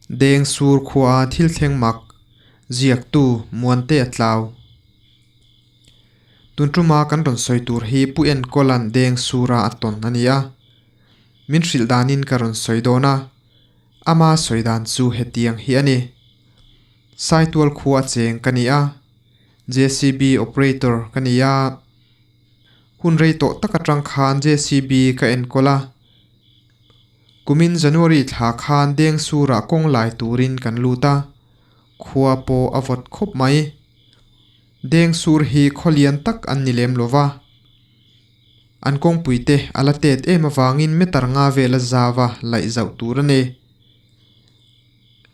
Deng sur khua thil thleng mak, ziaktu Muante a tlau. Tun tuma kan rawn sawi tur hi Pu Enkawla'n deng sura a tawn a ni a. Min hrilh danin ka rawn sawi dawn a, ama sawi dan chu hetiang hi a ni. Saitual khua cheng ka ni a, JCB operator ka ni a. Hun rei tawh tak atang khan JCB ka enkawl a. Kumin January thla khan deng surah kawng lai turin kan lut a, khua pawh a vawt khawp mai. Deng sur hi khaw lian tak an ni lem lo va. An kawngpui te a la tet em avangin meter nga vel a zau a laih zauh tur a ni.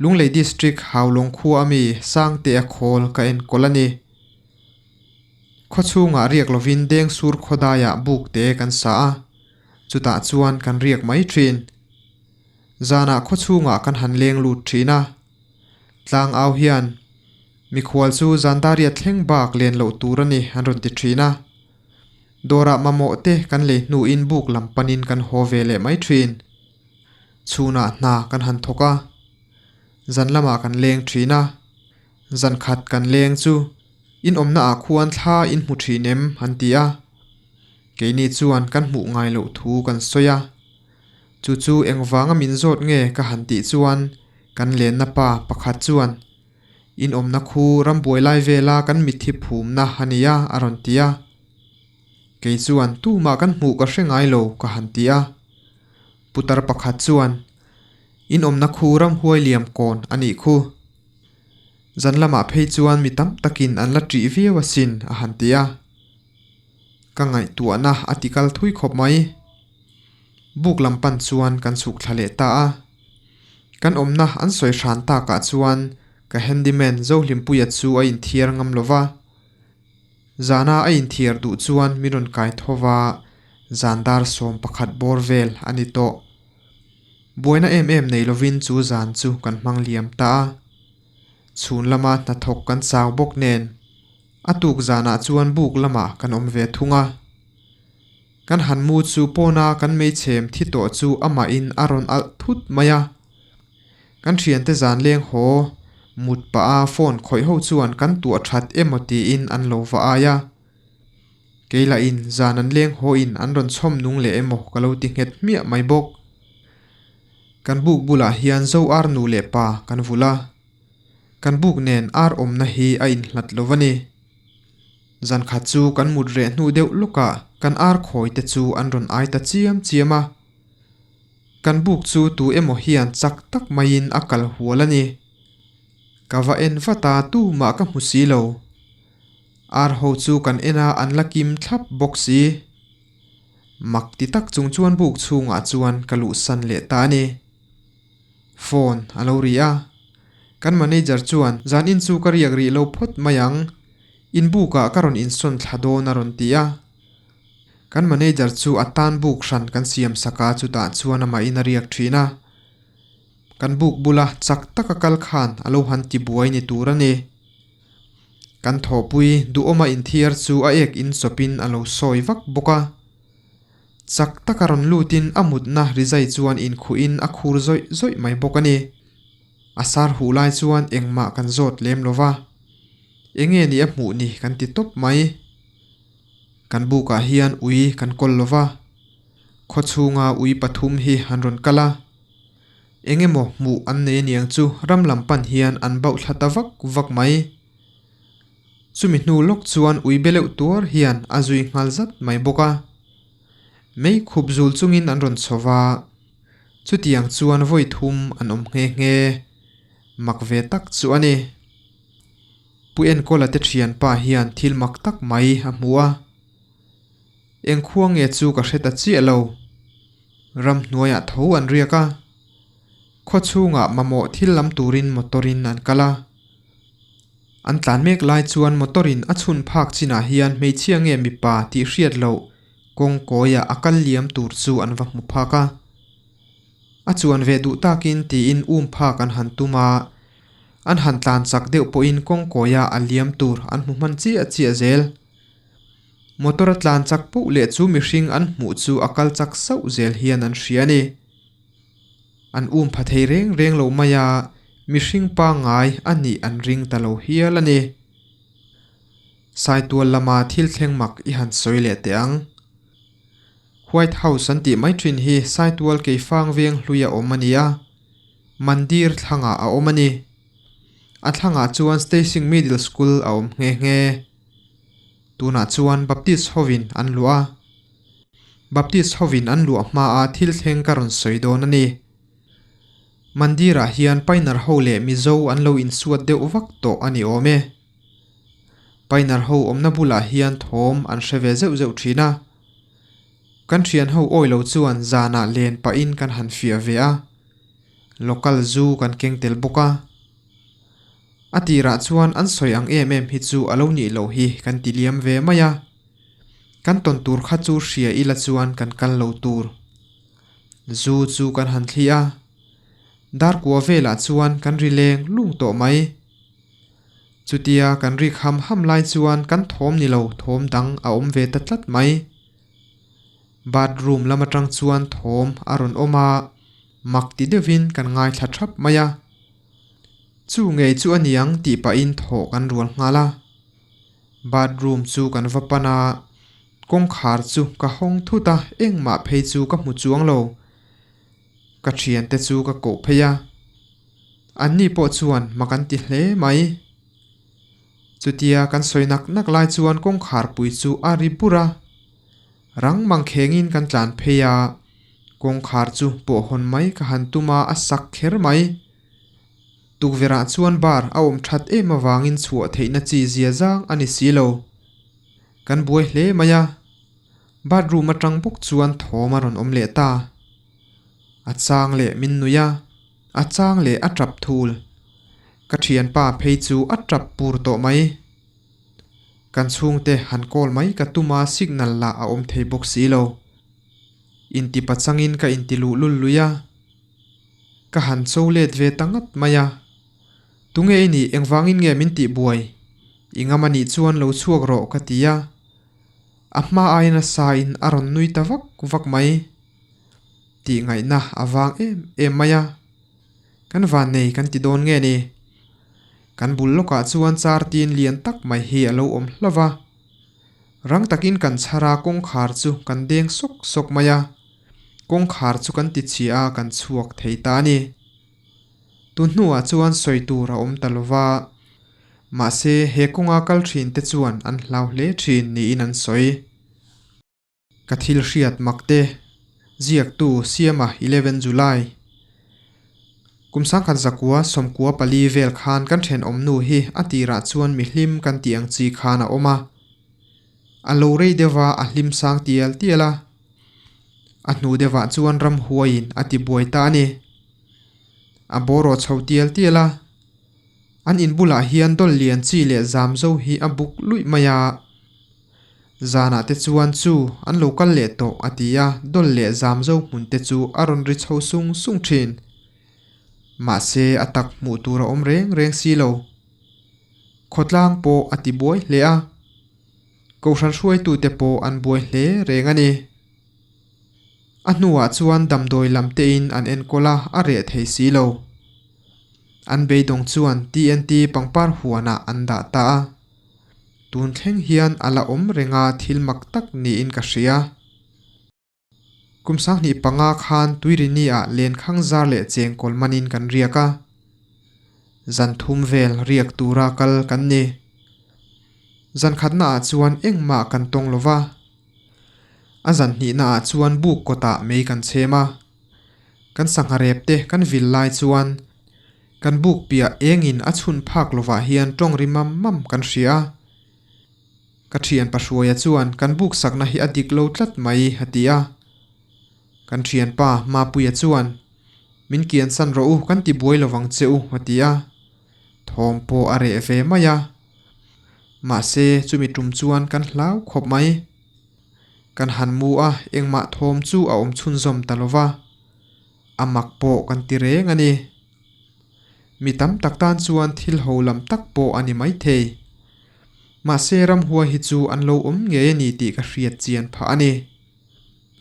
Lunglei District Haulawng khua ami Sangtea khawl ka enkawl a ni. Khaw chhungah riak lovin deng sur khawdaiah buk te kan sa a, chutah chuan kan riak mai thin. Zanah khaw chhungah kan han leng lut thin a. Tlang au hian, Mikhual chu Zandaria thleng bak len loh tur a ni an rawn ti thin a. Dawrah mamawh te kan lei hnuin buk lam panin kan haw ve leh mai thin. Chhunah hna kan han thawk a, zan lamah kan leng thin a. Zan khat kan leng chu in awmna ah khuan thla in hmu thin em an ti a. Keini chuan kan hmuh ngai loh thu kan sawi a. Chu chu engvanga min zawt nge ka han tih chuan kan lenna pa pakhat chuan in awmna khu rambuai lai vela kan mitthi phumna a nia a rawn ti a. Kei chuan tumah kan hmuh ka hre ngai lo ka han ti a. Putar pakhat chuan in awmna khu ramhuai liam kawn a nih khu. Zan lamah phei chuan mi tam takin an la ṭih viau asin a han ti a. Ka ngaihtuahna a ti kal thui khawp mai. Buk lam pan chuan kan chhuk thla leh ta a. Kan awmna an sawi hran takah chuan ka handyman Zohlimpuia chu a inthiar ngam lo va. Zana a inthiar duh chuan min rawn kai tho va, zan dar 11 bawr vel a ni tawh. Buaina em em nei lovin chu zan chu kan hmang liam ta a. Chhun lama hnathawk kan chau bawk nen a tuk zanah chuan buk lamah kan awm ve thung a. Kan han mu chu pawna kan meichhem thi tawh chu amahin a rawn alh thut mai a. Kan thiante zan leng haw mut pah a phone khawih ho chuan kan tuah that emaw tiin an lo va ai a. Kei lahin zan an leng haw in an rawn chhawm nung leh emaw ka lo ti nghet hmiah mai bawk. Kan buk bulah hian zo ar nu leh pa kan vulh a. Kan buk nen ar awmna hi a inhlat lo va ni. Zan khat chu kan mut reh hnu deuh lawkah kan ar khawi te chu an rawn ai ta chiam chiam a. Kan buk chu tu emaw hian chak tak maiin a kal hual a ni. Ka va en vat a, tumah ka hmu si lo. Ar ho chu kan en a, an la kim thlap bawk si. Mak ti tak chung chuan buk chhungah chuan ka luhsan leh ta a ni. Phone a lo ri a. Kan manager chuan, Zan in chu ka riak rih lo phawt mai ang. In bukah ka rawn insawn thla dawn a rawn ti a. Kan manager chu a tan buk hran kan siam sak a, chutah chuan amahin a riak thin a. Kan buk bula chak taka kal khan a lo han ti buai ni tur a ni. Kan thawhpui duhawma inthiar chu a ek in chawpin a lo sawi vak bawk a. Chak taka rawn lutin a mutna rizai chuan inkhuhin a khur zawih zawih mai bawk a ni. A sar huh lai chuan engmah kan zawt lem lo va. Enge ni a hmuh ni kan ti tawp mai. Kan bukah hian ui kan kawl lo va. Khaw chhunga ui pathum hi an rawn kal a. Engemaw hmuh an nei aniang chu ram lam pan hian an bauh thla ta vak vak mai. Chumi hnu lawk chuan ui be leuh tuar hian a zui nghal zat mai bawk a. Mei khup zul chungin an rawn chho va, chutiang chuan vawi thum an awm nghe nghe. Mak ve tak chu a ni. Pu Enkawla te thianpa hian thil mak tak mai a hmu a. Eng khua nge chu ka hre ta chiah lo. Ramhnuaiah tho an riak a. Khaw chhungah mamawh thil lam turin motor in an kal a. An tlan mek lai chuan motor in a chhun phak chinah hian hmeichhia nge mipa tih hriat loh kawng kawiah a kal liam tur chu an va hmu phak a. A chuan ve duh takin tiin um phak an han tum a, an han tlan chak deuh pawhin kawng kawiah a liam tur an hmu hman chiah chiah zel. Motor a tlan chak poh leh chu mihring an hmuh chu a kal chak sauh zel hian an hria a ni. An um pha thei reng reng lo mai a. Mihring pangngai a nih an ring ta lo hial a ni. Saitual lama thil thleng mak i han sawi leh teh ang. White House an tih mai thin hi Saitual Keifang veng hluia awm a ni a, Mandir thlangah a awm a ni. A thlangah chuan Station Middle School a awm nghe nghe. Tunah chuan Baptist hovin an luah a. Baptist hovin an luah hmaa thil thleng ka rawn sawi dawn a ni. Mandirah hian Painar ho leh Mizo an lo insuat deuh vak tawh a ni awm e. Painar ho awmna bulah hian thawm an hre ve zeuh zeuh thin a. Kan thian ho awi lo chuan zanah len pahin kan han fiah ve a. Local zu kan keng tel bawk a. A tirah chuan an sawi ang em em hi chu a lo nih loh hi kan ti liam ve mai a. Kan tawn tur kha chu hria ila chuan kan kal lo tur. Zu chu kan han thli a, darkua velah chuan kan ri leng lung tawh mai. Chutia kan rik ham ham lai chuan kan thawm ni lo thawm dang a awm ve ta tlat mai. Bathroom lam atang chuan thawm a rawn awm a, mak ti deuhin kan ngaithla thap mai a. Chu ngei chu a niang tih pahin thawh kan rual nghal a. Bathroom chu kan va pan a, kawngkhar chu ka hawng thut a, engmah phei chu ka hmu chuang lo. Ka thiante chu ka koh phei a, anni pawh chuan mak an ti hle mai. Chutia kan sawi nak nak lai chuan kawngkhar pui chu a ri bur a, rang mangkhengin kan tlan phei a, kawngkhar chu pawh hawn mai ka han tum a, a sak kher mai. Tukverhah chuan bar a awm that em avangin chhuah theihna chi zia zang a ni si lo. Kan buai hle mai a, bathroom atang bawk chuan thawm a rawn awm leh ta. A chang leh min nui a, a chang leh a tap thul. Ka thianpa phei chu a tap pur tawh mai. Kan chhungte han call mai ka tum a signal lah a awm thei bawk si lo. Inti pachangin ka inti luhlul lui a. Ka han cho let ve ta ngat mai a. Tunge i nih engvangin nge min tih buai? I ngam a nih chuan lo chhuak rawh ka ti a. A hma aiin a sa in a rawn nui ta vak vak mai. Tih ngaihna a vang em em mai a. Kan vannei kan ti dawn nge ni? Kan bul lawkah chuan car tin lian tak mai hi a lo awm hlauh va. Rang takin kan chhar a kawngkhar chu kan deng sawk sawk mai a. Kawngkhar chu kan ti chhia a, kan chhuak thei ta a ni. Tun hnuah chuan sawi tur a awm ta lo va, mahse he kawnga kal thin te chuan an hlau hle thin niin an sawi. Ka thil hriat mak te, ziaktu Siama 11 July. Kum sangkhat zakua sawmkua pali vel khan kan thenawmnu hi a tirah chuan mihlim kan tih ang chi khan a awm a. A lo rei deuh a, a hlim sang tial tial a. A hnu deuhah chuan ramhuaiin a ti buai ta a ni. A bawraw chho tial tial a, an in bulah hian dawl lian chi leh zam zo hi a buk luih mai a. Zanah te chuan chu an lo kal leh tawh a ti a, dawl leh zam zo hmun te chu a rawn ri chho sung sung thin. Mahse a tak hmuh tur a awm reng reng si lo. Khawtlang pawh a ti buai hle a. Kohhran hruaitute pawh an buai hle reng a ni. A hnuah chuan damdawi lam tein an enkawl a, a reh thei si lo. An beidawng chuan TNT pangpar huanah an dah ta a. Tun thleng hian a la awm reng a thil mak tak niin ka hria. Kum 25 khan Tuirini-ah lenkhang zar leh chengkawl manin kan riak a. Zan thum vel riak tura kal kan ni. Zan khatnaah chuan engmah kan tawng lo va. A zan hnihnaah chuan buk kawtah mei kan chhem a. Kan sangha rep te kan vil lai chuan kan buk piah engin a chhun phak lovah hian tawng ri mam mam kan hria a. Ka thian Pahruaia chuan kan buk sakna hi a dik lo tlat mai a ti a. Kan thianpa Mapuia chuan min kiansan rawh u kan ti buai lovang che u a ti a. Thawm pawh a reh ve mai a. Mahse chumi tum chuan kan hlau khawp mai. Kan han mu a engmah thawm chu a awm chhunzawm ta lova. A mak pawh kan ti reng a ni. Mi tam tak tan chuan thil ho lam tak pawh a ni maithei. Mahse ramhua hi chu an lo awm ngei a ni tih ka hriat chian phah a ni.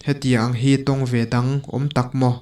Hetiang ang hi tawng ve dang awm tak maw?